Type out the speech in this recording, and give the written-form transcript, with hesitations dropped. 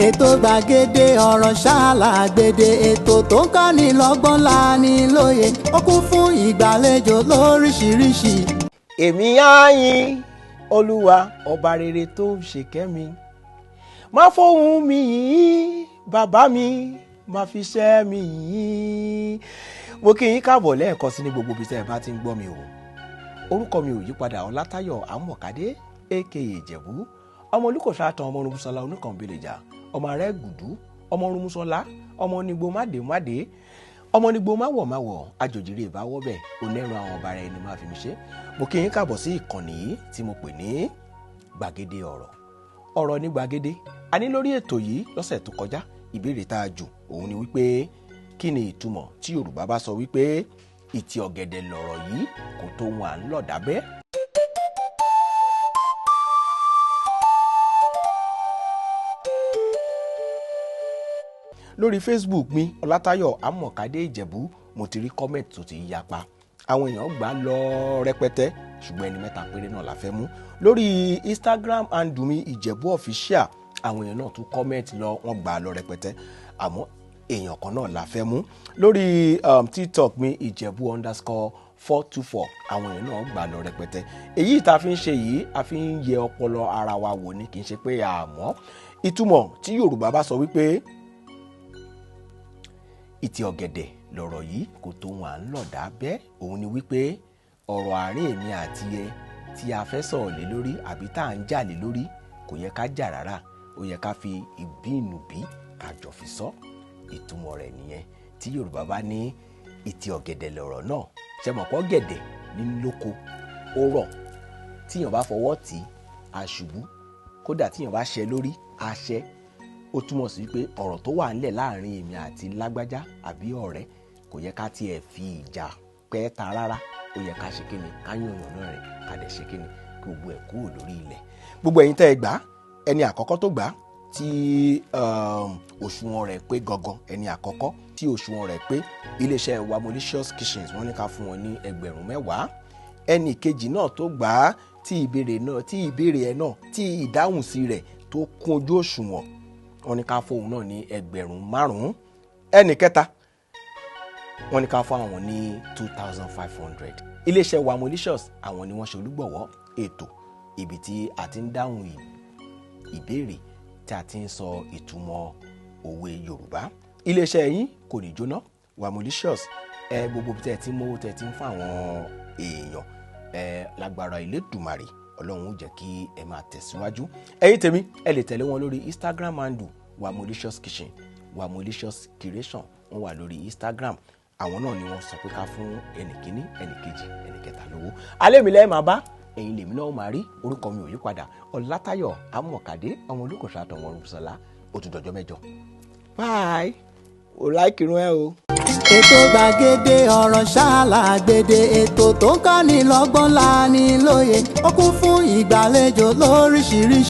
Ètò gbàgede ọ̀rọ̀ ṣáàlàgbèdè, ètò tó ń kọ́ni lọ́gbọ́n láni lóye, ó kún fún ìgbàlejò lóríṣiríṣi. Èmi á yìn Olúwa, ọba rere tó ń ṣèkẹ́ mi. Má fohùn mi yìn bàbá mi, má fi ṣẹ́ mi yìn. Mo kí yín káàbọ̀ lẹ́ẹ̀kan sí ní gbogbo ibi tẹ́ ẹ bá ti ń gbọ́ mi o. Orúkọ mi ò yípadà, Ọlátayọ̀ Àmọ̀kádé, aka Ìjẹ̀bú, ọmọ olùkọ́sọ àtàn, ọmọ orunmusola oníkànbẹ̀lẹ̀jà, ọmọ arẹ́ gùdú, ọmọ orunmusola, ọmọ onígbò mádé, ọmọ onígbò máwọ̀, àjòjìrì ìbáwọ́bẹ̀ onẹ́rù àwọn ọba rẹ̀ ni máa fi mi ṣe. Mo kí yín káàbọ̀ sí ìkànnì yìí tí mo pè ní Gbàgede Ọ̀rọ̀. Ọ̀rọ̀ ní gbàgede. A ní lórí ètò yìí lọ́sẹ̀ tó kọjá, ìbéèrè tá a jù òun ni wípé, kí ni ìtumọ̀ tí Yorùbá bá sọ wípé ìtì ọ̀gẹ̀dẹ̀ lọ̀rọ̀ yìí kò tó wọn à ń lọ̀ dábẹ́? Lórí Facebook mi, Ọlátayọ̀ Àmọ̀kádé Ìjẹ̀bú, mo ti rí comment tó ti yapa, àwọn èèyàn gbà lọ rẹpẹtẹ, ṣùgbọ́n ẹni mẹ́ta péré náà la fẹ́ mú. Lórí Instagram handle mi, Ìjẹ̀bú Official, àwọn èèyàn náà tún comment lọ, wọ́n gbà lọ rẹpẹtẹ, àmọ́ èèyàn kan náà la fẹ́ mú. Lórí TikTok mi, Ìjẹ̀bú_424, àwọn èèyàn náà gbà lọ rẹpẹtẹ. Èyí tá a fi ń ṣe yìí, a fi ń yẹ ọpọlọ ara wa wò ni, kì í ṣe pé àmọ́ ìtumọ̀ tí Yorùbá bá sọ wípé ìtì ọ̀gẹ̀dẹ̀ lọ̀rọ̀ yìí kò tó wọn à ń lọ̀dá bẹ́, òun ni wípé ọ̀rọ̀ àárín èmi àti ẹ tí a fẹ́ sọ̀rọ̀ lé lórí àbí tá à ń jà lé lórí, kò yẹ ká jà rárá, ó yẹ ká fi ìbínúbí ká jọ fi sọ. Ìtumọ̀ rẹ̀ nìyẹn tí Yorùbá bá ní ìtì ọ̀gẹ̀dẹ̀ lọ̀rọ̀ náà. Ṣe mọ̀ pọ́ gẹ̀dẹ̀ ní lóko ó rọ̀, tíyàn bá fọwọ́ tì í á ṣubú, kódà tíyàn bá ṣẹ lórí á ṣẹ. Ó túmọ̀ sí pé ọ̀rọ̀ tó wà ńlẹ̀ láàrin èmi àti lágbájá àbí ọ̀rẹ́, kò yẹ ká tiẹ̀ fi ìjà pẹ́ ta rárá, ó yẹ ká ṣe kíni, ká yànnà náà rẹ̀, ká dẹ̀ ṣe kíni, kí gbogbo ẹ̀ kúrò lórí ilẹ̀. Gbogbo ẹ̀yin tẹ́ ẹ gbà, ẹni àkọ́kọ́ tó gbà tí òṣùwọ̀n rẹ̀ pé gangan, ẹni àkọ́kọ́ tí òṣùwọ̀n rẹ̀ pé, iléeṣẹ́ wa Malicious Kitchens, wọ́n ní ká fún wọn ní 10,000. Ẹni kejì náà tó gbà á, tí ìbéèrè náà, tí ìbéèrè ẹ̀ náà, tí ìdáhùn sí rẹ̀ tó kún ojú òṣùwọ̀n, wọ́n ní ká fóun náà ní 5,000. Ẹnì kẹta, wọ́n ní ká fún àwọn ní 2,500. Iléeṣẹ́ wa Malicious, àwọn ni wọ́n ṣe olúgbọ̀wọ́ ètò ibi tí a ti ń dáhùn ìbéèrè, tí a ti ń sọ ìtumọ̀ òwe Yorùbá. Iléeṣẹ́ yín kò ní jóná, wa Malicious. Ẹ gbogbo bí tẹ́ ẹ ti ń mówó, tẹ́ ẹ ti ń fún àwọn èèyàn ẹ, lágbára Elédùmarè, Ọlọ́run ó jẹ́ kí ẹ máa tẹ̀síwájú. Ẹ̀yin tèmi, ẹ lè tẹ̀lé wọn lórí Instagram handle wa Malicious Kitchen, wa Malicious Creation. Wọ́n wà lórí Instagram. Àwọn náà ni wọ́n sọ pé ká fún ẹnì kíní, ẹnì kejì, ẹnì kẹta lówó. Alẹ́ mi lẹ́ẹ̀ máa bá ẹ̀yin, lèmi náà máa rí. Orúkọ mi ò yí padà, Ọlátayọ̀ Àmọ̀kádé, ọmọ olùkọ́sọ àtọ̀wọ̀n Olùsọ̀lá. Ó tún dọjọ́ mẹ́jọ. Bye. Ò láìkì irun ẹ o. Ètò gbàgede ọ̀rọ̀ ṣáàlàgbèdè, ètò tó ń kọ́ni lọ́gbọ́n láni lóye, ó kún fún ìgbàlejò lóríṣiríṣi.